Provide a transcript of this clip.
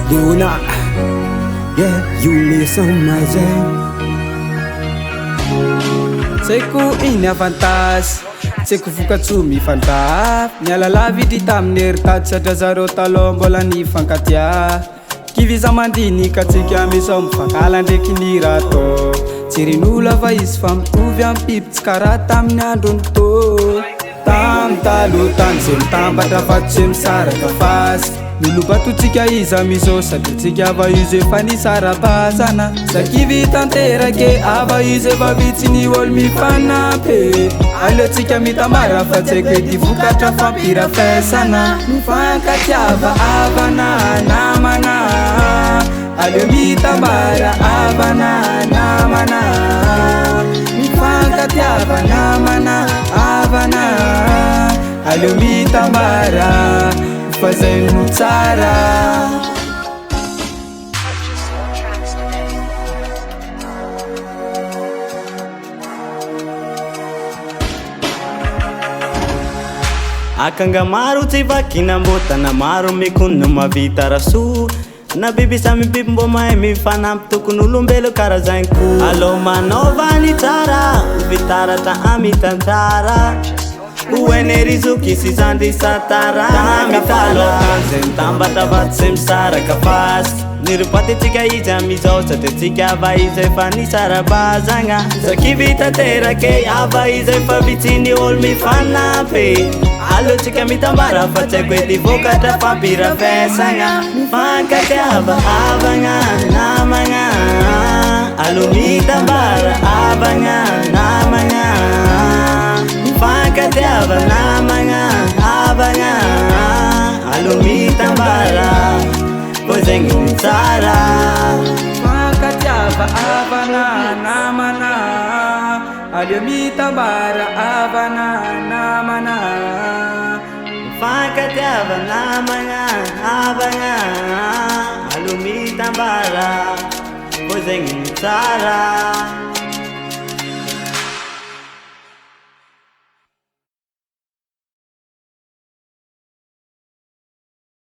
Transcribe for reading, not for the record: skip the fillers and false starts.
Leona, yeah, you listen my zay. Tsy haiko iny avantage, tsy haiko vokatsoa mifandraha. Niala lavitry tamin'ny heritady satria zareo taloha mbola nifankatia. Kivy iza mandinika antsika misao mifankala ndraiky ny raha atao. Jeren'olo fa izy fa mitovy amin'ny biby tsy karaha tamin'ny androny tô. Tamy taloha tany zay mitambatra fa tsy misaraka fasy. Milobatotsika iza misao satria tsika ava izy efa nisara-pasana. Za kivy tanterake ava izy efa vitsy ny olo mifanampy. Aleontsika mitambara fa tsy haiko edy vokatra fampirafesana. Mifankatiava avana namana. Aleo mitambara avana namana. Mifankatiava namana avana. Aleo mitambara fa zay no tsara. Purchase your tracks today. Akanga maro tsy vakina mbotana maro mikono mavita rasoa. Na biby samy biby mbô mahay mifanampy tokony olombelo karaha zany koa. Alô manaova ny tsara ho fitaratra amy tantara. Purchase your tracks Ho hainay zoky sy zandry satara. Mitalo zay mitambatra fa tsy misaraka fasy. Niropaty-tsika izy amizao satria tsika ava izy efa nisara-bazagna. Zakivy tanterake ava izy efa vitsy ny olo mifanampy. Aleontsika mitambara fa tsy haiko edy vokatra fampirafesagna. Mifankatiava avagna namagna. Aleo mitambara avagna namagna. Mifankatiava namagna avagna. Aleo mitambara fô zegny no tsara. Mifankatiava avana namana. Aleo mitambara avana namana. Mifankatiava namagna avagna. Aleo mitambara fô zegny no tsara.